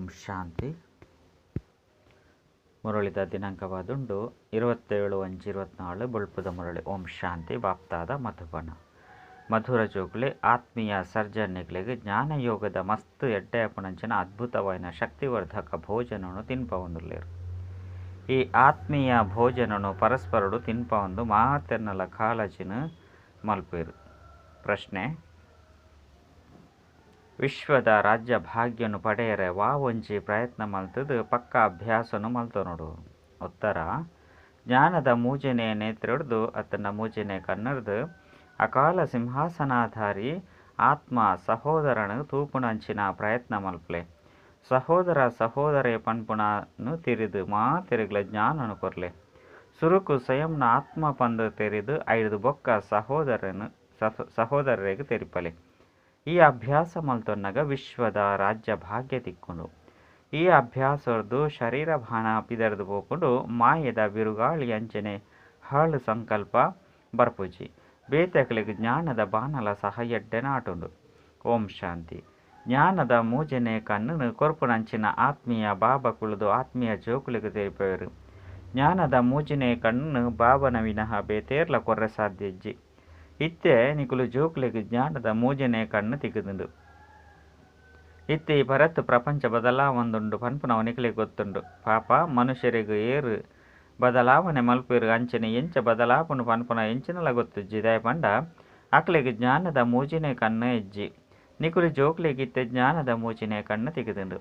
ಓಂ ಶಾಂತಿ. ಮುರಳಿದ ದಿನಾಂಕವಾದುಂಡು 27/5/24 ಬೊಳ್ಪುದ ಮುರಳಿ. ಓಂ ಶಾಂತಿ. ಬಾಪ್ತಾದ ಮಧುಬನ. ಮಧುರ ಜೋಗುಲೆ ಆತ್ಮೀಯ ಸರ್ಜನೆಗಳಿಗೆ ಜ್ಞಾನಯೋಗದ ಮಸ್ತ್ ಎಡ್ಡೆಯಪುನಂಚಿನ ಅದ್ಭುತವಾಯಿನ ಶಕ್ತಿವರ್ಧಕ ಭೋಜನನು ತಿನ್ಪವೊಂದುಲ್ಲೆರ್. ಈ ಆತ್ಮೀಯ ಭೋಜನನು ಪರಸ್ಪರಡು ತಿನ್ಪವೊಂದು ಮಾತೆರ್ನಲ ಕಾಳಜಿನ ಮಲ್ಪೆರು. ಪ್ರಶ್ನೆ: ವಿಶ್ವದ ರಾಜ್ಯ ಭಾಗ್ಯನು ಪಡೆಯರೆ ವಾ ಒಂಜಿ ಪ್ರಯತ್ನ ಮಲ್ತದು ಪಕ್ಕ ಅಭ್ಯಾಸನು ಮಲ್ತೊನೊಡು? ಉತ್ತರ: ಜ್ಞಾನದ ಮೂಜನೆ ನೇತ್ರಡ್ದು ಅತ್ತಂಡ ಮೂಜನೆ ಕಣ್ಣರ್ದು ಅಕಾಲ ಸಿಂಹಾಸನಾಧಾರಿ ಆತ್ಮ ಸಹೋದರನು ತೂಪುಣಂಚಿನ ಪ್ರಯತ್ನ ಮಲ್ಪಲೆ. ಸಹೋದರ ಸಹೋದರೇ ಪನ್ಪುನನು ತೆರಿದು ಮಾತೆರೆಗ್ಲ ಜ್ಞಾನನು ಕೊರ್ಲೆ. ಸುರುಕು ಸ್ವಯಂನ ಆತ್ಮ ಪಂದು ತೆರಿದು ಐದು ಬೊಕ್ಕ ಸಹೋದರನು ಸಹೋದರರಿಗೆ ತೆರಿಪಲೆ. ಈ ಅಭ್ಯಾಸ ಮಲ್ತೊನ್ನಗ ವಿಶ್ವದ ರಾಜ್ಯ ಭಾಗ್ಯ ತಿಕ್ಕುಂಡು. ಈ ಅಭ್ಯಾಸರ್ದು ಶರೀರ ಭಾನ ಪಿದರ್ದು ಪೋಪುಂಡು. ಮಾಯದ ಬಿರುಗಾಳಿ ಅಂಚನೆ ಹಾಳು ಸಂಕಲ್ಪ ಬರ್ಪುಜಿ. ಬೇತೆಕ್ಲೆಗ್ ಜ್ಞಾನದ ಬಾನಲ ಸಹ ಎಡ್ಡೆ ನಾಟುಂಡು. ಓಂ ಶಾಂತಿ. ಜ್ಞಾನದ ಮೂಜನೆ ಕಣ್ಣನು ಕೊರ್ಪುನಂಚಿನ ಆತ್ಮೀಯ ಬಾಬಾ ಕುಳುದು ಆತ್ಮೀಯ ಜೋಕುಲೆಗ್ ತೆರಿಪವೆರು. ಜ್ಞಾನದ ಮೂಜನೆ ಕಣ್ಣನು ಬಾಬನ ವಿನಃ ಬೇತೇರ್ಲ ಕೊರ್ರೆ ಸಾಧ್ಯ ಇಜ್ಜಿ. ಇತ್ತೆ ನಿಕುಲು ಜೋಕುಲೆಗ್ ಜ್ಞಾನದ ಮೂಜನೆ ಕಣ್ಣು ತಿಕ್ಕುದುಂಡು. ಇತ್ತೆ ಈ ಭರತ್ ಪ್ರಪಂಚ ಬದಲಾವೊಂದುಂಡು ಪನ್ಪುನವು ನಿಕುಲೆಗ್ ಗೊತ್ತುಂಡು. ಪಾಪ ಮನುಷ್ಯರಿಗೆ ಏರು ಬದಲಾವಣೆ ಮಲ್ಪೆರು ಅಂಚನೆ ಎಂಚ ಬದಲಾಪುಂಡು ಪನ್ಪುನ ಎಂಚಿನಲ ಗೊತ್ತುಜ್ಜಿ. ದಾಯೆ ಪಂಡ ಅಕ್ಲೆಗ್ ಜ್ಞಾನದ ಮೂಜನೆ ಕಣ್ಣು ಇಜ್ಜಿ. ನಿಕುಲು ಜೋಕುಲೆಗ್ ಇತ್ತೆ ಜ್ಞಾನದ ಮೂಜನೆ ಕಣ್ಣು ತಿಕ್ಕುದುಂಡು.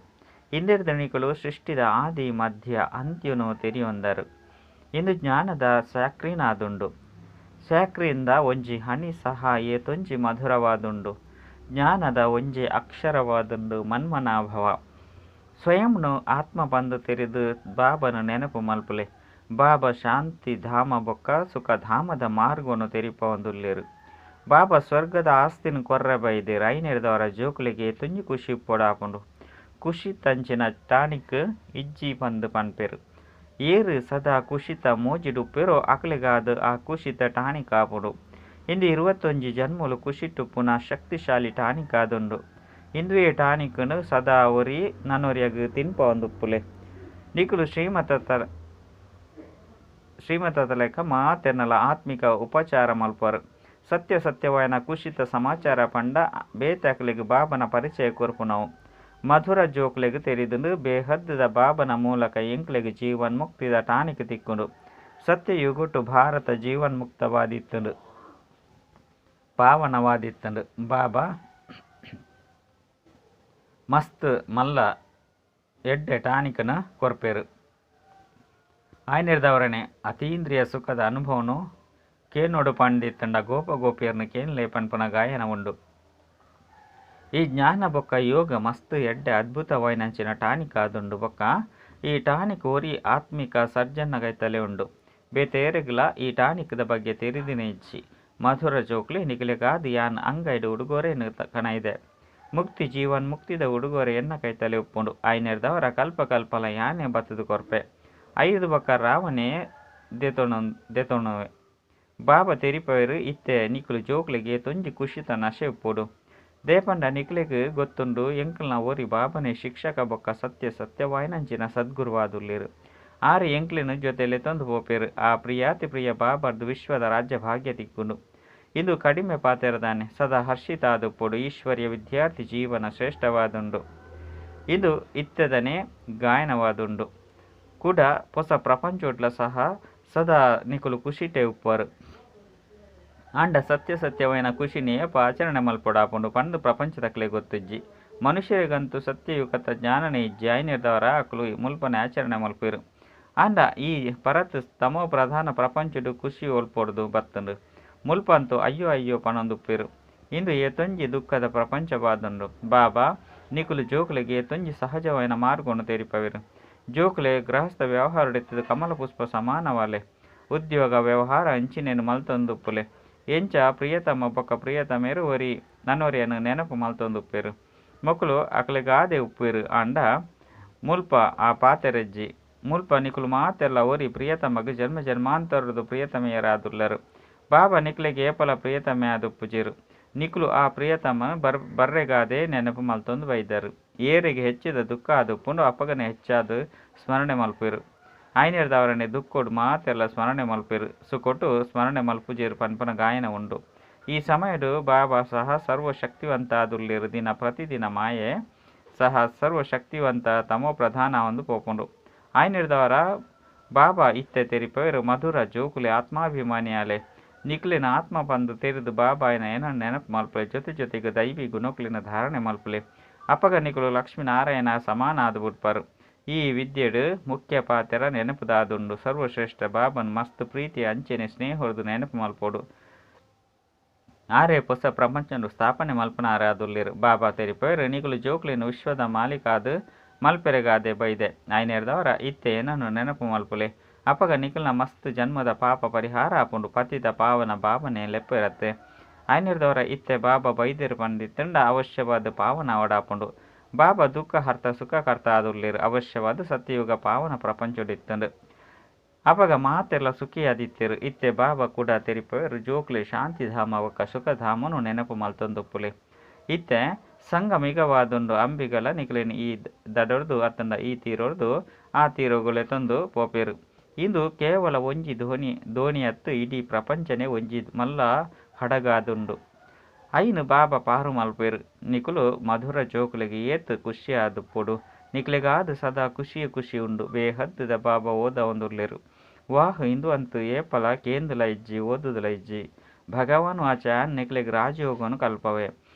ಇಂದೆರ್ದು ನಿಕುಲು ಸೃಷ್ಟಿದ ಆದಿ ಮಧ್ಯ ಅಂತ್ಯನು ತೆರಿಯೊಂದರು. ಇಂದು ಜ್ಞಾನದ ಸ್ಯಾಕ್ರಿನಾದುಂಡು. ಸ್ಯಾಕ್ರಿಂದ ಒಂಜಿ ಹನಿ ಸಹ ಏತೊಂಜಿ ಮಧುರವಾದುಂಡು. ಜ್ಞಾನದ ಒಂಜಿ ಅಕ್ಷರವಾದುಂಡು ಮನ್ಮನಾಭವ. ಸ್ವಯಂನು ಆತ್ಮ ಪಂದು ತೆರಿದು ಬಾಬನ ನೆನಪು ಮಲ್ಪಲೆ. ಬಾಬಾ ಶಾಂತಿ ಧಾಮ ಬೊಕ್ಕ ಸುಖಧಾಮದ ಮಾರ್ಗವನ್ನು ತೆರಿಪವೊಂದುಲ್ಲೆರು. ಬಾಬಾ ಸ್ವರ್ಗದ ಆಸ್ತಿನ ಕೊರ್ರೆ ಬೈದೆರು. ಐನೆರ್ದವರ ಜೋಕುಲೆಗ್ ಏತೊಂಜಿ ಖುಷಿ ಪೊಡಾಪುಂಡು. ಖುಷಿ ತಂಚಿನ ಟಾನಿಕ್ ಇಜ್ಜಿ ಪಂದು ಪನ್ಪೆರು. ಏರು ಸದಾ ಖುಷಿತ ಮೋಜಿಡುಪ್ಪೆರೋ ಅಕ್ಲೆಗಾದ್ ಆ ಖುಷಿತ ಟಾನಿಕ್ ಆಪುಂಡು. ಇಂದು 21 ಜನ್ಮಲು ಖುಷಿಟುಪ್ಪುನ ಶಕ್ತಿಶಾಲಿ ಟಾನಿಕ್ ಆದುಂಡು. ಇಂದುವೇ ಟಾನಿಕ್ನು ಸದಾ ಒರಿ ನನೊರಿಯಗ್ ತಿನ್ಪವೊಂದುಪ್ಪುಲೆ. ನಿಕುಲು ಶ್ರೀಮತತಲೆಕ ಮಾತೆರ್ನಲ ಆತ್ಮಿಕ ಉಪಚಾರ ಮಲ್ಪರು. ಸತ್ಯ ಸತ್ಯವಾಯಿನ ಖುಷಿತ ಸಮಾಚಾರ ಪಂಡ ಬೇತೆ ಅಕ್ಲೆಗ್ ಬಾಬನ ಪರಿಚಯ ಕೊರ್ಪುನವು. ಮಧುರ ಜೋಕುಲೆಗ್ ತೆರಿದುಂಡು ಬೇಹದ್ದ ಬಾಬನ ಮೂಲಕ ಎಂಕ್ಲೆಗ್ ಜೀವನ್ಮುಕ್ತಿದ ಟಾನಿಕ್ ತಿಕ್ಕುಂಡು. ಸತ್ಯಯುಗಟ್ಟು ಭಾರತ ಜೀವನ್ಮುಕ್ತವಾದಿತ್ತುಂಡು, ಪಾವನವಾದಿತ್ತುಂಡು. ಬಾಬಾ ಮಸ್ತ್ ಮಲ್ಲ ಎಡ್ಡೆ ಟಾನಿಕ್ನ ಕೊರ್ಪೆರು. ಆಯ್ನೆರ್ದವರನೆ ಅತೀಂದ್ರಿಯ ಸುಖದ ಅನುಭವನು ಕೇನೋಡು ಪಂಡಿತ್ತಂಡ ಗೋಪ ಗೋಪಿಯರ್ನ ಕೇನ್ಲೆ ಪನ್ಪುನ ಗಾಯನ ಉಂಡು. ಈ ಜ್ಞಾನ ಬೊಕ್ಕ ಯೋಗ ಮಸ್ತ್ ಎಡ್ಡೆ ಅದ್ಭುತವಾಯಿನಂಚಿನ ಟಾನಿಕ್ ಆದುಂಡು. ಬೊಕ್ಕ ಈ ಟಾನಿಕ್ ಒರಿ ಆತ್ಮಿಕ ಸರ್ಜನ್ನಗೈತಲೆ ಉಂಡು. ಬೇತೇರೆಗ್ಲ ಈ ಟಾನಿಕ್ದ ಬಗ್ಗೆ ತೆರಿದಿನ ಇಜ್ಜಿ. ಮಧುರ ಜೋಕ್ಲೆ ನಿಕುಲೆಗಾದ್ ಯಾನ್ ಅಂಗೈಡ್ ಉಡುಗೊರೆನು ಕಣೈದೆ. ಮುಕ್ತಿ ಜೀವನ್ ಮುಕ್ತಿದ ಉಡುಗೊರೆ ಎನ್ನ ಕೈತಲೆ ಉಪ್ಪುಂಡು. ಆಯ್ನೆರ್ದವರ ಕಲ್ಪ ಕಲ್ಪಲ ಯಾನೆ ಬತ್ತದು ಕೊರ್ಪೆ. ಐದು ಬೊಕ್ಕ ರಾವಣೆ ದೆತೊಣುವೆ. ಬಾಬಾ ತೆರಿಪವೆರು ಇತ್ತೆ ನಿಕುಲು ಜೋಕ್ಲೆಗ್ ಏತೊಂಜಿ ಖುಷಿತ ನಶೆ ಉಪ್ಪುಡು. ದೇಪಂಡ ನಿಕುಲೆಗ್ ಗೊತ್ತುಂಡು ಎಂಕಲ್ನ ಒರಿ ಬಾಬನೆ ಶಿಕ್ಷಕ ಬೊಕ್ಕ ಸತ್ಯ ಸತ್ಯವಾಯಿನಂಚಿನ ಸದ್ಗುರುವಾದುಲ್ಲೆರು. ಆರು ಎಂಕ್ಲೆನ ಜೊತೆ ಲೆತೊಂದು ಪೋಪೆರು. ಆ ಪ್ರಿಯಾತಿ ಪ್ರಿಯ ಬಾಬರ್ದು ವಿಶ್ವದ ರಾಜ್ಯ ಭಾಗ್ಯ ತಿಕ್ಕುಂಡು. ಇಂದು ಕಡಿಮೆ ಪಾತೆರದಾನೆ ಸದಾ ಹರ್ಷಿತ ಆದುಪ್ಪುಡು. ಈಶ್ವರ್ಯ ವಿದ್ಯಾರ್ಥಿ ಜೀವನ ಶ್ರೇಷ್ಠವಾದುಂಡು. ಇಂದು ಇತ್ತೆದನೆ ಗಾಯನವಾದುಂಡು. ಕೂಡ ಹೊಸ ಪ್ರಪಂಚೋಟ್ಲ ಸಹ ಸದಾ ನಿಕುಲು ಖುಷಿಟೆ ಉಪ್ಪರು. ಆಂಡ ಸತ್ಯ ಸತ್ಯವಾಯಿನ ಖುಷಿನೇ ಆಚರಣೆ ಮಲ್ಪೊಡಾಪುಂಡು ಪಂದು ಪ್ರಪಂಚದಕ್ಲೆ ಗೊತ್ತುಜ್ಜಿ. ಮನುಷ್ಯರಿಗಂತೂ ಸತ್ಯಯುಗತ ಜ್ಞಾನನೇ ಇಜ್ಜಿ. ಐನೆರ್ದವರ ಅಕುಲು ಮುಲ್ಪನೆ ಆಚರಣೆ ಮಲ್ಪೆರು. ಆಂಡ ಈ ಪರತ್ ತಮೋ ಪ್ರಧಾನ ಪ್ರಪಂಚಡು ಖುಷಿ ಒಲ್ಪೊಡ್ದು ಬತ್ತುಂಡು. ಮುಲ್ಪಂತು ಅಯ್ಯೋ ಅಯ್ಯೋ ಪನೊಂದುಪ್ಪೆರು. ಇಂದು ಏತೊಂಜಿ ದುಃಖದ ಪ್ರಪಂಚವಾದುಂಡು. ಬಾಬಾ ನಿಕುಲು ಜೋಕುಲೆಗ್ ಏತೊಂಜಿ ಸಹಜವಾಯಿನ ಮಾರ್ಗವನ್ನು ತೆರಿಪವೆರು. ಜೋಕುಲೆ ಗೃಹಸ್ಥ ವ್ಯವಹಾರಡಿತ್ತದ ಕಮಲ ಪುಷ್ಪ ಸಮಾನವಾಲೆ. ಉದ್ಯೋಗ ವ್ಯವಹಾರ ಅಂಚಿನೇನು ಮಲ್ತೊಂದುಪ್ಪುಲೆ. ಎಂಚ ಪ್ರಿಯತಮ ಬೊಕ್ಕ ಪ್ರಿಯತಮೆರು ಒರಿ ನನೊರಿಯನು ನೆನಪು ಮಲ್ತೊಂದುಪ್ಪೆರು. ಮೊಕುಲು ಅಕ್ಲೆಗಾದೆ ಉಪ್ಪೆರು. ಆಂಡ ಮುಲ್ಪ ಆ ಪಾತೆರಜ್ಜಿ. ಮುಲ್ಪ ನಿಕುಲು ಮಾತೆರ್ಲ ಒರಿ ಪ್ರಿಯತಮಗ್ ಜನ್ಮ ಜನ್ಮಾಂತರದು ಪ್ರಿಯತಮೆಯರಾದುಲ್ಲರು. ಬಾಬಾ ನಿಕ್ಲೆಗ್ ಏಪಲ ಪ್ರಿಯತಮೆ ಆದುಪ್ಪುಜೆರು. ನಿಕುಲು ಆ ಪ್ರಿಯತಮನ ಬರ್ರೆಗಾದೇ ನೆನಪು ಮಲ್ತೊಂದು ಬೈದರು. ಏರಿಗೆ ಹೆಚ್ಚಿದ ದುಃಖ ಆದುಪ್ಪುಂಡು ಅಪಗನೆ ಹೆಚ್ಚಾದ ಸ್ಮರಣೆ ಮಲ್ಪೆರು. ಆಯ್ನೇರ್ದವರನೆ ದುಃಖೋಡು ಮಾತೆಲ್ಲ ಸ್ಮರಣೆ ಮಲ್ಪೆರು, ಸುಖೋಟು ಸ್ಮರಣೆ ಮಲ್ಪುಜೇರು ಪನ್ಪನ ಗಾಯನ ಉಂಡು. ಈ ಸಮಯಡು ಬಾಬಾ ಸಹ ಸರ್ವಶಕ್ತಿವಂತಾದುಲ್ಲೇರು ದಿನ ಪ್ರತಿದಿನ ಮಾಯೆ ಸಹ ಸರ್ವಶಕ್ತಿವಂತ ತಮೋ ಪ್ರಧಾನ ಒಂದು ಪೋಪುಂಡು. ಆಯ್ನೇರ್ದವರ ಬಾಬಾ ಇತ್ತೆ ತೆರಿಪೇರು ಮಧುರ ಜೋಕುಲೆ ಆತ್ಮಾಭಿಮಾನಿಯಾಲೆ ನಿಕ್ಲಿನ ಆತ್ಮ ಪಂದು ತೆರೆದು ಬಾಬಾಯಿನ ಏನ ನೆನಪು ಮಲ್ಪಲೆ, ಜೊತೆ ಜೊತೆಗೆ ದೈವಿ ಗುಣಕ್ಲಿನ ಧಾರಣೆ ಮಲ್ಪಲೆ. ಅಪಗ ನಿಕುಲು ಲಕ್ಷ್ಮೀನಾರಾಯಣ ಸಮಾನ ಆದು ಬುಡ್ಪರು. ಈ ವಿದ್ಯೆಡು ಮುಖ್ಯ ಪಾತ್ರ ನೆನಪುದಾದುಂಡು. ಸರ್ವಶ್ರೇಷ್ಠ ಬಾಬನ್ ಮಸ್ತ್ ಪ್ರೀತಿ ಅಂಚೆನೆ ಸ್ನೇಹರ್ದು ನೆನಪು ಮಲ್ಪೋಡು. ಆರೇ ಹೊಸ ಪ್ರಪಂಚನು ಸ್ಥಾಪನೆ ಮಲ್ಪನಾರಾದುಲ್ಲೇರು. ಬಾಬಾ ತೆರಿಪೇರು ನಿಕುಲು ಜೋಕ್ಲಿನ ವಿಶ್ವದ ಮಾಲೀಕಾದು ಮಲ್ಪೆರೆಗಾದೆ ಬೈದೆ. ಆಯ್ನೇರ್ದವರ ಇತ್ತೆ ಏನನ್ನು ನೆನಪು ಮಲ್ಪುಲೆ. ಅಪಗ ನಿಕುಲ್ನ ಮಸ್ತ್ ಜನ್ಮದ ಪಾಪ ಪರಿಹಾರ ಆಪುಂಡು. ಪತಿತ ಪಾವನ ಬಾಬನೆ ಲೆಪ್ಪೆರತ್ತೆ. ಆಯ್ನೇರ್ದವರ ಇತ್ತೆ ಬಾಬಾ ಬೈದೇರು ಪಂದಿತ್ತಂಡ ಅವಶ್ಯವಾದ ಪಾವನ ಅವಡಾಪುಂಡು. ಬಾಬಾ ದುಃಖ ಹರ್ತ ಸುಖ ಕರ್ತ ಆದುಲ್ಲೇರು. ಅವಶ್ಯವಾದ ಸತ್ಯಯುಗ ಪಾವನ ಪ್ರಪಂಚಡಿತ್ತಂಡು. ಅಪಗ ಮಾತೆಲ್ಲ ಸುಖಿಯಾದಿತ್ತೇರು. ಇತ್ತೆ ಬಾಬಾ ಕೂಡ ತೆರಿಪೇರು ಜೋಕ್ಲೆ ಶಾಂತಿಧಾಮ ಒಕ್ಕ ಸುಖಧಾಮನು ನೆನಪು ಮಲ್ತೊಂದುಪ್ಪುಲೆ. ಇತ್ತೆ ಸಂಗಮಿಗವಾದುಂಡು. ಅಂಬಿಗಲ ನಿಕುಲೇನು ಈ ದಡೊರ್ದು ಅತ್ತಂಡ ಈ ತೀರೋರ್ದು ಆ ತೀರೋಗುಲೆ ತಂದು ಪೋಪೇರು. ಇಂದು ಕೇವಲ ಒಂಜಿ ಧೋನಿಯತ್ತು ಇಡೀ ಪ್ರಪಂಚನೇ ಒಂಜಿ ಮಲ್ಲ ಹಡಗಾದುಂಡು. ಐನು ಬಾಬಾ ಪಾರು ಮಲ್ಪೇರು. ನಿಕುಲು ಮಧುರ ಜೋಕುಲೆಗೆ ಏತ್ ಖುಷಿಯಾದುಪ್ಪೊಡು. ನಿಕ್ಲೆಗಾದ ಸದಾ ಖುಷಿಯೇ ಖುಷಿ ಉಂಡು. ಬೇಹದ್ದುದ ಬಾಬಾ ಓದ ಒಂದುಲ್ಲೇರು. ವಾಹ್ ಇಂದು ಅಂತು ಏಪಲ ಕೇಂದುಲ ಇಜ್ಜಿ ಓದುದಲ ಇಜ್ಜಿ. ಭಗವಾನ್ ವಾಚ ನಿಕ್ಲೆಗ್ ರಾಜಯೋಗನು ಕಲ್ಪವೆ.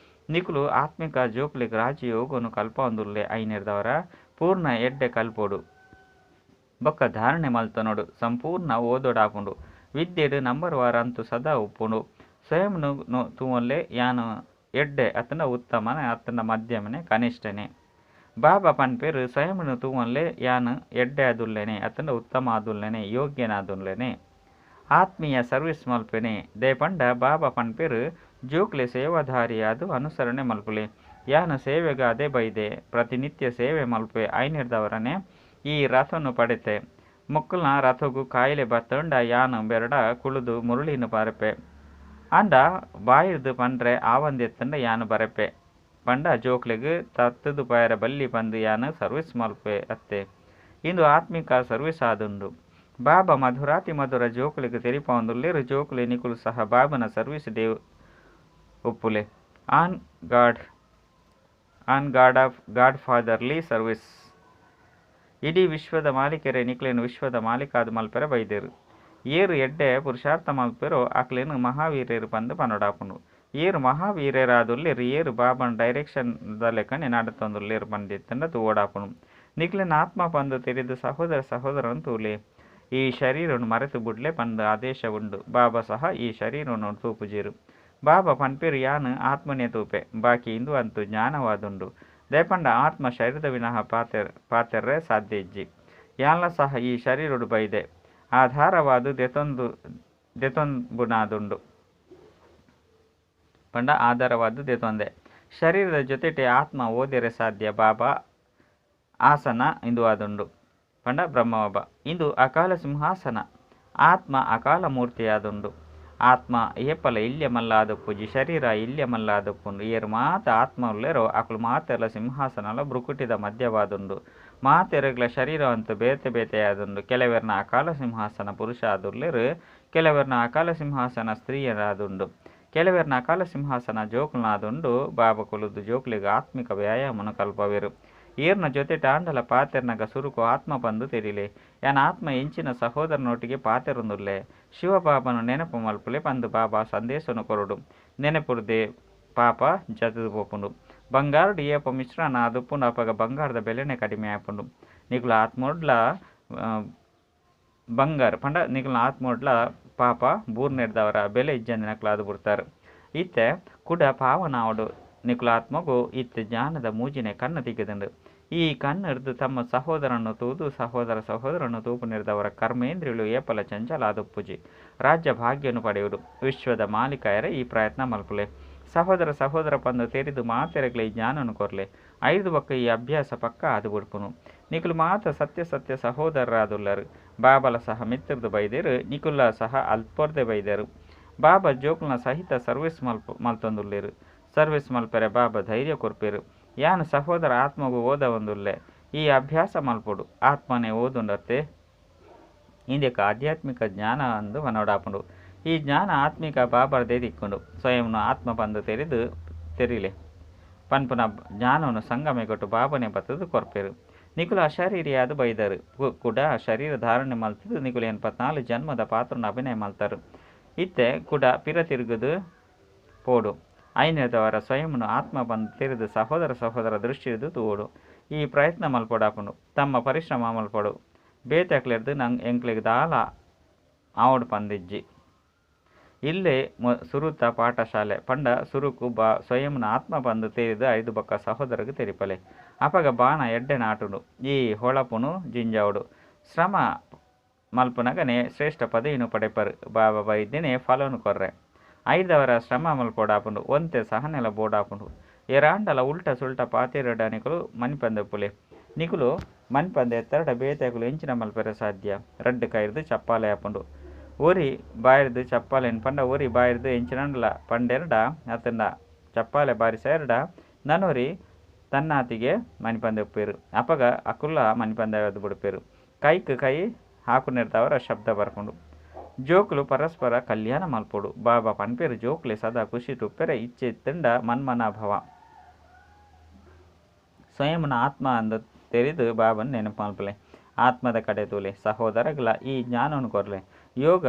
ನಿಕುಲು ಆತ್ಮಿಕ ಜೋಕುಲೆಗ್ ರಾಜಯೋಗನು ಕಲ್ಪ ಒಂದುಲ್ಲೆ. ಐನೇರ್ದವರ ಪೂರ್ಣ ಎಡ್ಡೆ ಕಲ್ಪೊಡು ಬೊಕ್ಕ ಧಾರಣೆ ಮಲ್ತನೋಡು ಸಂಪೂರ್ಣ ಓದೋಡಾಪುಂಡು. ವಿದ್ಯೆಡು ನಂಬರ್ ವಾರ ಅಂತೂ ಸದಾ ಉಪ್ಪುಂಡು. ಸ್ವಯಂ ತೂವೊನ್ಲೆ ಯಾನು ಎಡ್ಡೆ ಅತ್ತಂಡ ಉತ್ತಮನೆ ಅತ್ತಂಡ ಮಧ್ಯಮನೆ ಕನಿಷ್ಠನೆ. ಬಾಬಾ ಪನ್ಪೇರು ಸ್ವಯಂ ತೂವೊನ್ಲೆ ಯಾನು ಎಡ್ಡೆ ಆದುಲ್ಲೇನೆ ಅತ್ತಂಡ ಉತ್ತಮ ಆದುಲ್ಲೇನೆ ಯೋಗ್ಯನಾದುಲ್ಲೇನೆ ಆತ್ಮೀಯ ಸರ್ವಿಸ್ ಮಲ್ಪೆನೆ. ದೇಪಂಡ ಬಾಬಾ ಪನ್ಪೇರು ಜೋಕ್ಲೆ ಸೇವಾಧಾರಿಯಾದು ಅನುಸರಣೆ ಮಲ್ಪುಲೆ. ಯಾನು ಸೇವೆಗಾದೆ ಬೈದೆ ಪ್ರತಿನಿತ್ಯ ಸೇವೆ ಮಲ್ಪೆ. ಐನೇರ್ದವರನೆ ಈ ರಥನು ಪಡೆತೆ. ಮುಕ್ಕಲ್ನ ರಥಗು ಕಾಯಿಲೆ ಬತ್ತಂಡ ಯಾನು ಬೆರಡ ಕುಳಿದು ಮುರುಳಿನ ಬರೆಪೆ. ಅಂಡ ಬಾಯಿರ್ದು ಪಂಡ್ರೆ ಆವಂದೆತ್ತಂಡ ಯಾನು ಬರೆಪೆ. ಪಂಡ ಜೋಕ್ಲೆಗ್ ತತ್ತದು ಪಯರ ಬಲ್ಲಿ ಪಂದು ಯಾನು ಸರ್ವಿಸ್ ಮಲ್ಪೆ ಅತ್ತೆ. ಇಂದು ಆತ್ಮಿಕ ಸರ್ವಿಸ್ ಆದುಂಡು. ಬಾಬಾ ಮಧುರಾತಿ ಮಧುರ ಜೋಕುಲೆಗ್ ತೆರಿಪೊಂದುಲ್ಲೇರು. ಜೋಕುಲೆ ನಿಕುಲು ಸಹ ಬಾಬನ ಸರ್ವಿಸ್ ಡೇ ಉಪ್ಪುಲೆ. On God on God of God fatherly service. ಇಡೀ ವಿಶ್ವದ ಮಾಲೀಕರೇ ನಿಕ್ಲೇನು ವಿಶ್ವದ ಮಾಲೀಕಾದ ಮಲ್ಪೆರ ಬೈದೇರು. ಏರು ಎಡ್ಡೆ ಪುರುಷಾರ್ಥ ಮಲ್ಪೆರೋ ಆಕ್ಲೇನು ಮಹಾವೀರೇರು ಪಂದು ಪನೊಡಾಪುಂಡು. ಏರು ಮಹಾವೀರೇರಾದುಲ್ಲೇರು ಏರು ಬಾಬನ ಡೈರೆಕ್ಷನ್ ದ ಲೆಕ್ಕನೆ ನಡತೊಂದುಲ್ಲೇರು ಪಂದಿತ್ತಂಡ ತೂವೊಡಾಪುಂಡು. ನಿಕ್ಲೇನ ಆತ್ಮ ಪಂದು ತೆರಿದು ಸಹೋದರ ಸಹೋದರನು ತೂಲೆ. ಈ ಶರೀರನು ಮರೆತು ಬುಡ್ಲೆ ಪಂದು ಆದೇಶ ಉಂಡು. ಬಾಬಾ ಸಹ ಈ ಶರೀರನು ತೂಪುಜೇರು. ಬಾಬಾ ಪನ್ಪೇರು ಯಾನು ಆತ್ಮನೇ ತೂಪೆ, ಬಾಕಿ ಇಂದು ಅಂತೂ ಜ್ಞಾನವಾದುಂಡು. ದೇಪಂಡ ಆತ್ಮ ಶರೀರದ ವಿನಃ ಪಾತೆರ್ರೆ ಸಾಧ್ಯ ಇಜ್ಜಿ. ಯಾನ್ಲ ಸಹ ಈ ಶರೀರಡು ಬೈದೆ ಆಧಾರವಾದ ದೆತೊಂಬುನಾದುಂಡು. ಪಂಡ ಆಧಾರವಾದ ದೆತೊಂದೆ ಶರೀರದ ಜೊತೆಟೆ ಆತ್ಮ ಓದೆರೆ ಸಾಧ್ಯ. ಬಾಬಾ ಆಸನ ಇಂದು ಆದುಂಡು. ಪಂಡ ಬ್ರಹ್ಮಬಾಬಾ ಇಂದು ಅಕಾಲ ಸಿಂಹಾಸನ. ಆತ್ಮ ಅಕಾಲ ಮೂರ್ತಿಯಾದುಂಡು. ಆತ್ಮ ಏಪಲ ಇಲ್ಯ ಮಲ್ಲಾದಪ್ಪುಜಿ, ಶರೀರ ಇಲ್ಯ ಮಲ್ಲಾದಪ್ಪುಂಡು. ಏರು ಮಾತ ಆತ್ಮ ಉಲ್ಲೇರೋ ಅಕುಲು ಮಾತೆರ್ಲ ಸಿಂಹಾಸನಲ ಬ್ರುಕುಟಿದ ಮಧ್ಯವಾದುಂಡು. ಮಾತೆರಗ್ಲ ಶರೀರ ಅಂತೂ ಬೇತೆ ಬೇತೆಯಾದುಂಡು. ಕೆಲವೆರ್ನ ಅಕಾಲ ಸಿಂಹಾಸನ ಪುರುಷ ಆದುಲ್ಲೇರು, ಕೆಲವೆರ್ನ ಅಕಾಲ ಸಿಂಹಾಸನ ಸ್ತ್ರೀಯರಾದುಂಡು, ಕೆಲವೆರ್ನ ಅಕಾಲ ಸಿಂಹಾಸನ ಜೋಕುಲನಾದುಂಡು. ಬಾಬಾ ಕುಲುದು ಜೋಕುಲಿಗೆ ಆತ್ಮಿಕ ವ್ಯಾಯಾಮನು ಕಲ್ಪವೇರು. ಏರ್ನ ಜೊತೆ ಟಾಂಡಲ ಪಾತೆರ್ನಗ ಸುರುಕು ಆತ್ಮ ಬಂದು ತೆರಿಲೆ. ಯಾನ ಆತ್ಮ ಎಂಚಿನ ಸಹೋದರನೊಟ್ಟಿಗೆ ಪಾತೆರೊಂದುಲ್ಲೆ. ಶಿವಬಾಬನು ನೆನಪು ಮಲ್ಪುಲೆ ಪಂದು ಬಾಬಾ ಸಂದೇಶನು ಕೊರಡು. ನೆನಪುರ್ದೆ ಪಾಪ ಜತದು ಪೋಪುಂಡು. ಬಂಗಾರಡು ಏಪ ಮಿಶ್ರಣ ಆದುಪ್ಪುಂಡು ಅಪಗ ಬಂಗಾರದ ಬೆಲೆನೆ ಕಡಿಮೆ ಆಪುಂಡು. ನಿಕುಲು ಆತ್ಮೊಡ್ಲ ಬಂಗಾರ ಪಂಡ ನಿಕುಲು ಆತ್ಮೊಡ್ಲ ಪಾಪ ಬೂರ್ನೆಡ್ದವರ ಬೆಲೆ ಇಜ್ಜಂದಿನಕ್ಲಾದು ಬಿಡ್ತಾರೆ. ಇತ್ತೆ ಕುಡ ಪಾವನಾವಡು ನಿಕುಲ ಆತ್ಮಗು ಇತ್ತೆ ಜ್ಞಾನದ ಮೂಜಿನೆ ಕಣ್ಣು ತಿಕ್ಕಿದಂಡು. ಈ ಕಣ್ಣು ತಮ್ಮ ಸಹೋದರನ್ನು ತೂದು ಸಹೋದರ ಸಹೋದರನ್ನು ತೂಪು ನಿರ್ದವರ ಕರ್ಮೇಂದ್ರಿಯಲು ಏಪಲ ಚಂಚಲಾದುಪ್ಪುಜಿ. ರಾಜ್ಯ ಭಾಗ್ಯನು ಪಡೆಯುವುದು. ವಿಶ್ವದ ಮಾಲೀಕಯರ ಈ ಪ್ರಯತ್ನ ಮಲ್ಪುಲೆ. ಸಹೋದರ ಸಹೋದರ ಪಂದು ತೆರಿದು ಮಾತೆರಗ್ಲೆ ಈ ಜ್ಞಾನನು ಕೊರ್ಲೆ. ಐದು ಬೊಕ್ಕ ಈ ಅಭ್ಯಾಸ ಪಕ್ಕ ಆದು ಬಿಡ್ಪುನು. ನಿಕುಲು ಮಾತ ಸತ್ಯ ಸತ್ಯ ಸಹೋದರರಾದುಲ್ಲರು. ಬಾಬಲ ಸಹ ಮಿತ್ರದು ಬೈದೇರು, ನಿಕುಲ ಸಹ ಅಲ್ಪೊರ್ದೆ ಬೈದೇರು. ಬಾಬಾ ಜೋಕುಲ್ನ ಸಹಿತ ಸರ್ವಿಸ್ ಮಲ್ತೊಂದುಲ್ಲೆರ್. ಸರ್ವಿಸ್ ಮಲ್ಪೆರೆ ಬಾಬಾ ಧೈರ್ಯ ಕೊರ್ಪೆರ್. ಯಾನ್ ಸಹೋದರ ಆತ್ಮಗು ಓದವೊಂದುಲ್ಲೆ. ಈ ಅಭ್ಯಾಸ ಮಲ್ಪೊಡು. ಆತ್ಮನೇ ಓದುಂಡತ್ತೆ. ಇಂದೆಕ್ ಆಧ್ಯಾತ್ಮಿಕ ಜ್ಞಾನ ಅಂದ್ ಪನೊಡಾಪುಂಡು. ಈ ಜ್ಞಾನ ಆತ್ಮಿಕ ಬಾಬರ್ದೇ ತಿಕ್ಕುಂಡು. ಸ್ವಯಂನು ಆತ್ಮ ಪಂದ್ ತೆರಿದು ತೆರಿಲೆ ಪನ್ಪುನ ಜ್ಞಾನನು ಸಂಗಮೆಗೊಟ್ಟು ಬಾಬನೆ ಬತ್ತುದು ಕೊರ್ಪೆರ್. ನಿಕುಲು ಅಶರೀರಿಯಾದ್ ಬೈದರು. ಕುಡ ಶರೀರ ಧಾರಣೆ ಮಲ್ತುದು ನಿಕುಲು 84 ಜನ್ಮದ ಪಾತ್ರನ ಅಭಿನಯ ಮಲ್ತರು. ಇತ್ತೆ ಕುಡ ಪಿರ ತಿರುಗುದು ಪೋಡು. ಐನೆದವರ ಸ್ವಯಂನು ಆತ್ಮ ಬಂದು ತೆರೆದು ಸಹೋದರ ಸಹೋದರ ದೃಷ್ಟಿದು ತೂವೊಡು. ಈ ಪ್ರಯತ್ನ ಮಲ್ಪೊಡಾಪುಂಡು. ತಮ್ಮ ಪರಿಶ್ರಮ ಮಲ್ಪೊಡು. ಬೇತೆ ಅಕ್ಲೆರ್ದು ನಂಗ್ ಎಂಕ್ಲೆಗ್ ದಾಲ ಆವೊಡು ಪಂದಿಜ್ಜಿ. ಇಲ್ಲೇ ಸುರುತ ಪಾಠಶಾಲೆ ಪಂಡ ಸುರುಕು ಬಾ ಸ್ವಯಂನ ಆತ್ಮ ಬಂದು ತೆರೆದು ಐದು ಬೊಕ್ಕ ಸಹೋದರಗ್ ತೆರಿಪಲೆ. ಅಪಗ ಬಾಣ ಎಡ್ಡೆ ನಾಟುಂಡು. ಈ ಹೊಳಪುನು ಜಿಂಜಾವುಡು. ಶ್ರಮ ಮಲ್ಪುನಗನೆ ಶ್ರೇಷ್ಠ ಪದವಿನು ಪಡೆಪರು. ಬಾಬಾ ಬೈದಿನೇ ಫಲನು ಕೊರ್ರೆ. ಐದವರ ಶ್ರಮ ಮಲ್ಪೊಡಾಪುಂಡು. ಒಂತೆ ಸಹನೆಲ ಬೋಡಾಪುಂಡು. ಏರಾಂಡಲ ಉಲ್ಟ ಸುಲ್ಟ ಪಾತೆರಡ ನಿಕುಲು ಮನ್ಪಂದೆಪ್ಪುಲೆ. ನಿಕುಲು ಮನ್ಪಂದೆ ಎತ್ತರಡ ಬೇತೆಕುಲು ಎಂಚಿನ ಮಲ್ಪೆರೆ ಸಾಧ್ಯ. ರಡ್ಡ್ ಕೈರ್ದು ಚಪ್ಪಾಲೆ ಆಪುಂಡು. ಒರಿ ಬಾಯಿರ್ದು ಚಪ್ಪಾಲೆನ್ ಪಂಡ ಒರಿ ಬಾಯಿರ್ದು ಎಂಚಿನಂಡಲ ಪಂಡೆರ್ಡ ಅತ್ತಂಡ ಚಪ್ಪಾಲೆ ಬಾರಿಸೆರ್ಡ ನನೊರಿ ತನ್ನಾತಿಗೆ ಮನ್ಪಂದೆಪ್ಪುವೆರ್. ಅಪಗ ಅಕುಲ ಮನ್ಪಂದೆ ಬುಡ್ಪೆರ್. ಕೈಕ್ ಕೈ ಹಾಕುನೆರ್ದವರ ಶಬ್ದ ಬರ್ಪುಂಡು. ಜೋಕುಲು ಪರಸ್ಪರ ಕಲ್ಯಾಣ ಮಲ್ಪೊಡು. ಬಾಬಾ ಪನ್ಪೆರ್ ಜೋಕುಲೆ ಸದಾ ಖುಷಿ ಉಪ್ಪೆರೆ ಇಚ್ಛೆ ಇತ್ತುಂಡ ಮನ್ಮನಾಭವ. ಸ್ವಯಂನ ಆತ್ಮ ಅಂದ್ ತೆರಿದು ಬಾಬನ್ ನೆನಪು ಮಲ್ಪಲೆ. ಆತ್ಮದ ಕಡೆ ತೂಲೆ. ಸಹೋದರಗಳ ಈ ಜ್ಞಾನವನ್ನು ಕೊರ್ಲೆ. ಯೋಗ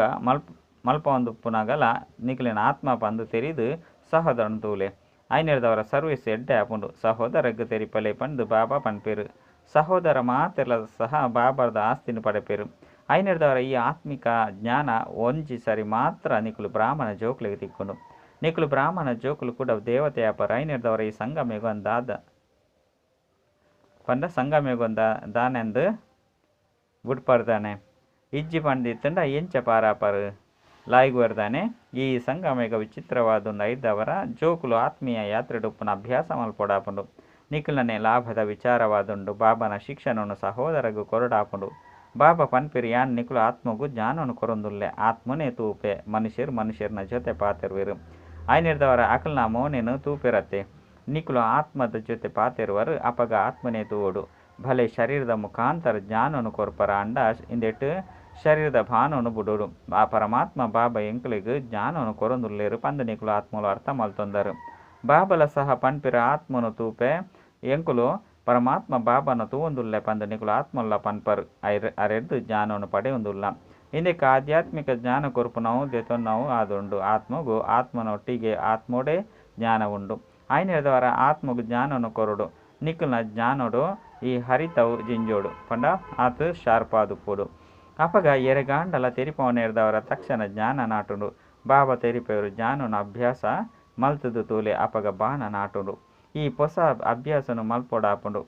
ಮಲ್ಪೊಂದುಪ್ಪುನಗಲ ನಿಕುಲೆನ ಆತ್ಮ ಪಂದು ತೆರಿದು ಸಹೋದರನ್ ತೂಲೆ. ಐನೆರ್ದವರ ಸರ್ವಿಸ್ ಎಡ್ಡೆ ಆಪುಂಡು. ಸಹೋದರಗ್ ತೆರಿಪಲೆ ಪಂದು ಬಾಬಾ ಪನ್ಪೆರ್. ಸಹೋದರ ಮಾತೆರ್ಲ ಸಹ ಬಾಬಾರ್ದ ಆಸ್ತಿನ ಪಡೆಪೆರ್. ಐನೆರ್ದವರ ಈ ಆತ್ಮಿಕ ಜ್ಞಾನ ಒಂಜಿ ಸರಿ ಮಾತ್ರ ನಿಕುಲು ಬ್ರಾಹ್ಮಣ ಜೋಕುಲೆಗ್ ತಿಕ್ಕುಂಡು. ನಿಕುಲು ಬ್ರಾಹ್ಮಣ ಜೋಕುಲು ಕೂಡ ದೇವತೆ ಆಪರ್. ಐನೆರ್ದವರ ಈ ಸಂಗಮೇಗ ದಾದ ಪಂಡ ಸಂಗಮೇಗೊಂದ ದಾನೆಂದು ಬುಡ್ಪರ್ದಾನೆ. ಇಜ್ಜಿ ಪಂದಿತ್ತಂಡ ಎಂಚ ಪಾರಾಪರು ಲಾಯಿಗುವರ್ದಾನೆ. ಈ ಸಂಗಮೇಗ ವಿಚಿತ್ರವಾದುಂಡು. ಐದವರ ಜೋಕುಲು ಆತ್ಮೀಯ ಯಾತ್ರೆಡುಪ್ಪುನ ಅಭ್ಯಾಸ ಮಲ್ಪೊಡಾಪುಂಡು. ನಿಕುಲನೆ ಲಾಭದ ವಿಚಾರವಾದುಂಡು. ಬಾಬನ ಶಿಕ್ಷಣನು ಸಹೋದರಗು ಕೊರಡಾಪುಂಡು. ಬಾಬಾ ಪನ್ಪೆರ್ ಯಾನ್ ನಿಕುಲು ಆತ್ಮಗು ಜ್ಞಾನನು ಕೊರೊಂದುಲ್ಲೆ. ಆತ್ಮನೇ ತೂಪೆ. ಮನುಷ್ಯರು ಮನುಷ್ಯರನ ಜೊತೆ ಪಾತೆರುವೆರು. ಐನೆರ್ದವರ ಅಕಲ್ನ ಮೋನೆನು ತೂಪೆರತ್ತೆ. ನಿಕುಲು ಆತ್ಮದ ಜೊತೆ ಪಾತೆರುವರು. ಅಪಗ ಆತ್ಮನೇ ತೂವೊಡು. ಭಲೆ ಶರೀರದ ಮುಖಾಂತರ ಜ್ಞಾನನು ಕೊರ್ಪರ ಅಂಡ ಇಂದೆಟ್ ಶರೀರದ ಭಾನನು ಬುಡೋಡು. ಆ ಪರಮಾತ್ಮ ಬಾಬಾ ಎಂಕುಲೆಗ್ ಜ್ಞಾನನು ಕೊರೊಂದುಲ್ಲೆರು ಪಂದ್ ನಿಕುಲು ಆತ್ಮಲು ಅರ್ಥ ಮಲ್ತೊಂದರು. ಬಾಬಲ ಸಹ ಪನ್ಪೆರ್ ಆತ್ಮನು ತೂಪೆ. ಎಂಕುಲು ಪರಮಾತ್ಮ ಬಾಬನ ತೂವೊಂದುಲ್ಲೆ ಪಂದ್ ನಿಕುಲು ಆತ್ಮಲ್ಲ ಪನ್ಪರ್. ಅರೆರ್ದು ಜ್ಞಾನವನ್ನು ಪಡೆಯೊಂದುಲ್ಲ. ಇಂದೆಕ್ ಆಧ್ಯಾತ್ಮಿಕ ಜ್ಞಾನ ಕೊರ್ಪುನವು ದೆತೊನ್ನವು ಆದುಂಡು. ಆತ್ಮಗು ಆತ್ಮನೊಟ್ಟಿಗೆ ಆತ್ಮೋಡೆ ಜ್ಞಾನ ಉಂಡು. ಐನೆರ್ದವರ ಆತ್ಮಗು ಜ್ಞಾನನು ಕೊರೊಡು. ನಿಕುಲ್ನ ಜ್ಞಾನೋಡು ಈ ಹರಿತವು ಜಿಂಜೋಡು ಪಂಡ ಆತ್ ಶಾರ್ಪ್ ಆದುಪ್ಪೊಡು. ಅಪಗ ಎರೆಗಾಂಡಲ ತೆರಿಪವನೇರ್ದವರ ತಕ್ಷಣ ಜ್ಞಾನ ನಾಟುಂಡು. ಬಾಬಾ ತೆರಿಪೆರು ಜ್ಞಾನನ ಅಭ್ಯಾಸ ಮಲ್ತುದು ತೂಲೆ ಅಪಗ ಬಾಣ ನಾಟುಂಡು. ಈ ಪೊಸ ಅಭ್ಯಾಸನು ಮಲ್ಪೊಡಾಪುಂಡು.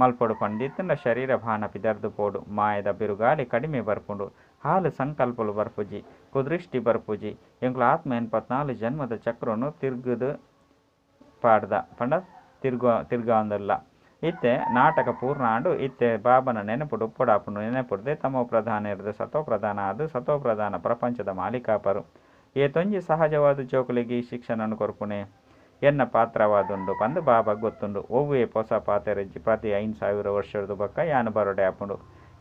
ಮಲ್ಪೊಡು ಪಂದಿತ್ತಂಡ ಶರೀರ ಭಾನ ಪಿದರ್ದು ಪೋಡು. ಮಾಯದ ಬಿರುಗಾಳಿ ಕಡಿಮೆ ಬರ್ಪುಂಡು. ಹಾಲು ಸಂಕಲ್ಪಲು ಬರ್ಪುಜಿ. ಕುದೃಷ್ಟಿ ಬರ್ಪುಜಿ. ಎಂಕುಲು ಆತ್ಮ 84 ಜನ್ಮದ ಚಕ್ರನು ತಿರ್ಗುದು ಪಾಡ್ದ ಪಂಡ ತಿರ್ಗಾಂದಲ್ಲ. ಇತ್ತೆ ನಾಟಕ ಪೂರ್ಣ ಆಂಡು. ಇತ್ತೆ ಬಾಬನ ನೆನಪುಡು ಉಪ್ಪೊಡಾಪುಂಡು. ನೆನಪುಡ್ದೆ ತಮೋ ಪ್ರಧಾನ ಇರ್ದು ಸತೋ ಪ್ರಧಾನ ಆದ್ ಸತೋ ಪ್ರಧಾನ ಪ್ರಪಂಚದ ಮಾಲೀಕಾಪರು. ಏತೊಂಜಿ ಸಹಜವಾದ ಜೋಕುಲೆಗ್ ಈ ಶಿಕ್ಷಣನು ಕೊರ್ಪುನೆ ಎನ್ನ ಪಾತ್ರವಾದುಂಡು ಪಂದ್ ಬಾಬಾ ಗೊತ್ತುಂಡು. ಒವ್ವೇ ಪೊಸ ಪಾತೆರಜ್ಜಿ. ಪ್ರತಿ 5000 ವರ್ಷರ್ದು ಬೊಕ್ಕ ಯಾನ್ ಬರೊಡೆ ಆಪುಂಡು.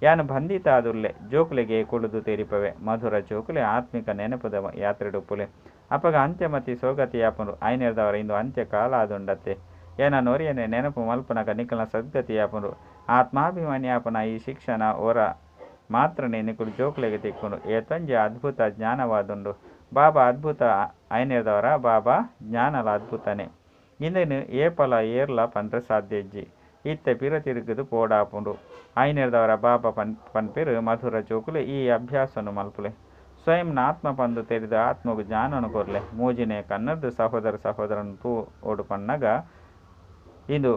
ಯಾನ್ ಬಂಧಿತ ಆದುಲ್ಲೆ. ಜೋಕುಲೆಗೆ ಕುಳುದು ತೆರಿಪವೆ. ಮಧುರ ಜೋಕುಲೆ ಆತ್ಮಿಕ ನೆನಪುದ ಯಾತ್ರೆಡುಪ್ಪುಲೆ. ಅಪಗ ಅಂತ್ಯಮತಿ ಸೋಗತಿ ಆಪುಂಡು. ಐನೆರ್ದವರ ಇಂದು ಅಂತ್ಯ ಕಾಲ ಆದುಂಡತ್ತೆ. ಎನ ನೊರಿಯನೆ ನೆನಪು ಮಲ್ಪುನಗ ನಿಕಲ್ನ ಸದ್ಗತಿ ಆಪುಂಡು. ಆತ್ಮಾಭಿಮಾನಿ ಆಪುನ ಈ ಶಿಕ್ಷಣ ಒರ ಮಾತ್ರನೇ ನಿಕುಲು ಜೋಕುಲೆಗ್ ತಿಕ್ಕುಂಡು. ಏತೊಂಜಿ ಅದ್ಭುತ ಜ್ಞಾನವಾದುಂಡು. ಬಾಬಾ ಅದ್ಭುತ. ಐನೆರ್ದವರ ಬಾಬಾ ಜ್ಞಾನಲ ಅದ್ಭುತನೇ. ಇಂದೆನ್ ಏಪಲ ಏರ್ಲ ಪಂಡ್ರೆ ಸಾಧ್ಯ ಇಜ್ಜಿ. ಇತ್ತೆ ಪಿರ ತಿರುಗುದು ಪೋಡಾಪುಂಡು. ಐನೆರ್ದವರ ಬಾಬಾ ಪನ್ಪೆರ್ ಮಧುರ ಜೋಕುಲೆ ಈ ಅಭ್ಯಾಸನು ಮಲ್ಪುಲೆ. ಸ್ವಯಂನ ಆತ್ಮ ಪಂದು ತೆರಿದು ಆತ್ಮಗು ಜ್ಞಾನನು ಕೊರ್ಲೆ. ಮೂಜಿನೇ ಕಣ್ಣರ್ದು ಸಹೋದರ ಸಹೋದರನು ತೂವೊಡು ಪನ್ನಗ ಇಂದು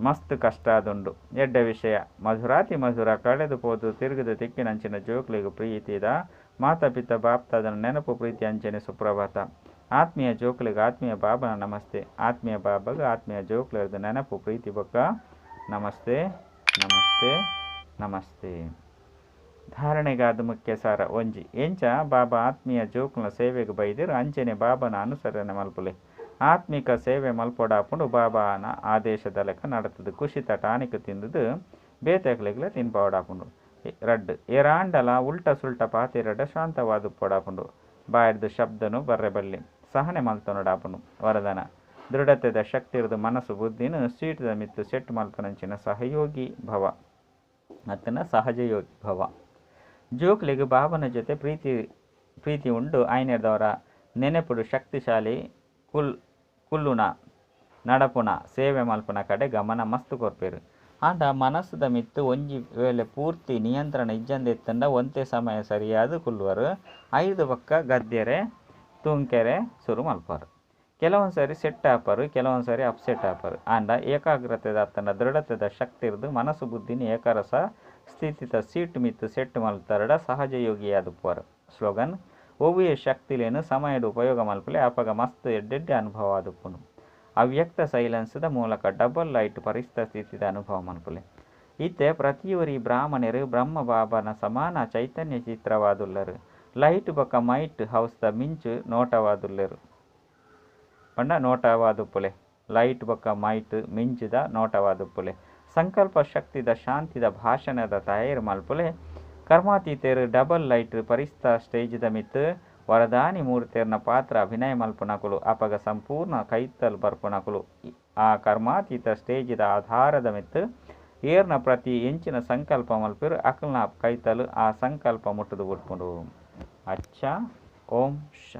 ಮಸ್ತ್ ಕಷ್ಟ ಆದುಂಡು. ಎಡ್ಡೆ ವಿಷಯ. ಮಧುರಾತಿ ಮಧುರ ಕಳೆದು ಪೋದು ತಿರುಗುದು ತಿಕ್ಕಿನಂಚಿನ ಜೋಕುಲೆಗ್ ಪ್ರೀತಿದ ಮಾತಾ ಪಿತ ಬಾಪ್ತಾದನ ನೆನಪು ಪ್ರೀತಿ ಅಂಚನೆ ಸುಪ್ರಭಾತ. ಆತ್ಮೀಯ ಜೋಕುಲೆಗ್ ಆತ್ಮೀಯ ಬಾಬನ ನಮಸ್ತೆ. ಆತ್ಮೀಯ ಬಾಬಗ ಆತ್ಮೀಯ ಜೋಕುಲೆರ್ದು ನೆನಪು ಪ್ರೀತಿ ಬೊಕ್ಕ ನಮಸ್ತೆ ನಮಸ್ತೆ ನಮಸ್ತೆ. ಧಾರಣೆಗಾದ್ ಮುಖ್ಯ ಸಾರ 1. ಎಂಚ ಬಾಬಾ ಆತ್ಮೀಯ ಜೋಕುಲ್ನ ಸೇವೆಗ್ ಬೈದೆರ್ ಅಂಚನೆ ಬಾಬಾನ ಅನುಸರಣೆ ಮಲ್ಪುಲೆ. ಆತ್ಮಿಕ ಸೇವೆ ಮಲ್ಪೊಡಾಪುಂಡು. ಬಾಬಾನ ಆದೇಶದಲೆಕ ನಡತುದು ಖುಷಿತ ಟಾನಿಕ್ ತಿಂದುದು ಬೇತೆಕ್ಲೆಗ್ಲ ತಿನ್ಪಾವೊಡಾಪುಂಡು. 2. ಏರಾಂಡಲ ಉಲ್ಟ ಸುಲ್ಟ ಪಾತೆರ್ಯೆರ್ಡ ಶಾಂತವಾದ್ ಉಪ್ಪೊಡಾಪುಂಡು. ಬಾಯಿರ್ದ್ ಶಬ್ದನು ಬರ್ರೆ ಬಲ್ಲಿ. ಸಹನೆ ಮಲ್ತೊನೊಡಾಪುಂಡು. ವರದಾನ. ದೃಢತೆದ ಶಕ್ತಿರ್ದ್ ಮನಸ್ಸು ಬುದ್ಧಿನ್ ಸೀಟ್ ದ ಮಿತ್ತ್ ಸೆಟ್ ಮಲ್ಪುನಂಚಿನ ಸಹಯೋಗಿ ಭವ. ಅತ್ತುಂಡ ಸಹಜಯೋಗಿ ಭವ. ಜೋಕ್ಲೆಗ್ ಬಾಬನ ಜೊತೆ ಪ್ರೀತಿ ಪ್ರೀತಿ ಉಂಡು. ಆಯಿನೆಡ್ದಾವರ ನೆನೆಪುಡು ಶಕ್ತಿಶಾಲಿ ಕುಲ್ ಕುಲ್ಲುನ, ನಡಪುನ, ಸೇವೆ ಮಲ್ಪುನ ಕಡೆ ಗಮನ ಮಸ್ತ್ ಕೊರ್ಪೆರ್. ಆಂಡ ಮನಸ್ಸುದ ಮಿತ್ತ್ ಒಂಜಿ ವೇಳೆ ಪೂರ್ತಿ ನಿಯಂತ್ರಣ ಇಜ್ಜಂದೆ ಇತ್ತುಂಡ ಒಂತೆ ಸಮಯ ಸರಿಯಾದ್ ಕುಲ್ಲುವರ್. ಐರ್ದ್ ಬೊಕ್ಕ ಗದ್ಯೆರೆ, ತೂಂಕೆರೆ ಸುರು ಮಲ್ಪುವರ್. ಕೆಲವೊಂದು ಸಾರಿ ಸೆಟ್ ಆಪರ್, ಕೆಲವೊಂದು ಸಾರಿ ಅಪ್ಸೆಟ್ ಆಪರ್. ಆಂಡ ಏಕಾಗ್ರತೆದ ಅತ್ತುಂಡ ದೃಢತೆದ ಶಕ್ತಿರ್ದ್ ಮನಸ್ಸು ಬುದ್ಧಿನ್ ಏಕರಸ ಸ್ಥಿತಿತ ಸೀಟ್ ಮಿತ್ತ್ ಸೆಟ್ ಮಲ್ತರ್ಡ ಸಹಜಯೋಗಿಯಾದುಪ್ಪುವರ್. ಸ್ಲೋಗನ್, ಒವ್ವೇ ಶಕ್ತಿಲೆನ್ ಸಮಯಡ್ ಉಪಯೋಗ ಮಲ್ಪುಲೆ ಅಪಗ ಮಸ್ತ್ ಎಡ್ಡೆಡ್ಡೆ ಅನುಭವ ಆದುಪ್ಪುಂಡು. ಅವ್ಯಕ್ತ ಸೈಲೆನ್ಸ್ ದ ಮೂಲಕ ಡಬಲ್ ಲೈಟ್ ಪರಿಸ್ತಾ ಸ್ಥಿತಿದ ಅನುಭವ ಮಲ್ಪುಲೆ. ಇತ್ತೆ ಪ್ರತಿಯೊರಿ ಬ್ರಾಹ್ಮಣೆರ್ ಬ್ರಹ್ಮ ಬಾಬಾನ ಸಮಾನ ಚೈತನ್ಯ ಚಿತ್ರವಾದುಲ್ಲರ್. ಲೈಟ್ ಬೊಕ ಮೈಟ್ ಹೌಸ್ ದ ಮಿಂಚು ನೋಟವಾದುಲ್ಲೆರ್. ಪಂಡ ನೋಟವಾದುಪ್ಪುಲೆ. ಲೈಟ್ ಬೊಕ ಮೈಟ್ ಮಿಂಚುದ ನೋಟವಾದುಪ್ಪುಲೆ. ಸಂಕಲ್ಪ ಶಕ್ತಿದ ಶಾಂತಿದ ಭಾಷಣದ ತಯಾರಿ ಮಲ್ಪುಲೆ. ಕರ್ಮಾತೀತೆರ್ ಡಬಲ್ ಲೈಟ್ ಪರಿಸ್ತಾ ಸ್ಟೇಜ್ ದ ಮಿತ್ತ್ ವರದಾನಿ ಮೂರ್ತೆರ್ನ ಪಾತ್ರ ಅಭಿನಯ ಮಲ್ಪುನಕುಲು ಅಪಗ ಸಂಪೂರ್ಣ ಕೈತಲ್ ಬರ್ಪುನಕುಲು. ಆ ಕರ್ಮಾತೀತ ಸ್ಟೇಜ್ ದ ಆಧಾರದ ಮಿತ್ತ್ ಏರ್ನ ಪ್ರತಿ ಎಂಚಿನ ಸಂಕಲ್ಪ ಮಲ್ಪೆರ್ ಅಕಲ್ನ ಕೈತಲ್ ಆ ಸಂಕಲ್ಪ ಮುಟ್ಟುದು ಬುಡ್ಪುಂಡು. ಅಚ್ಚಾ. ಓಂ ಶಾಂತಿ.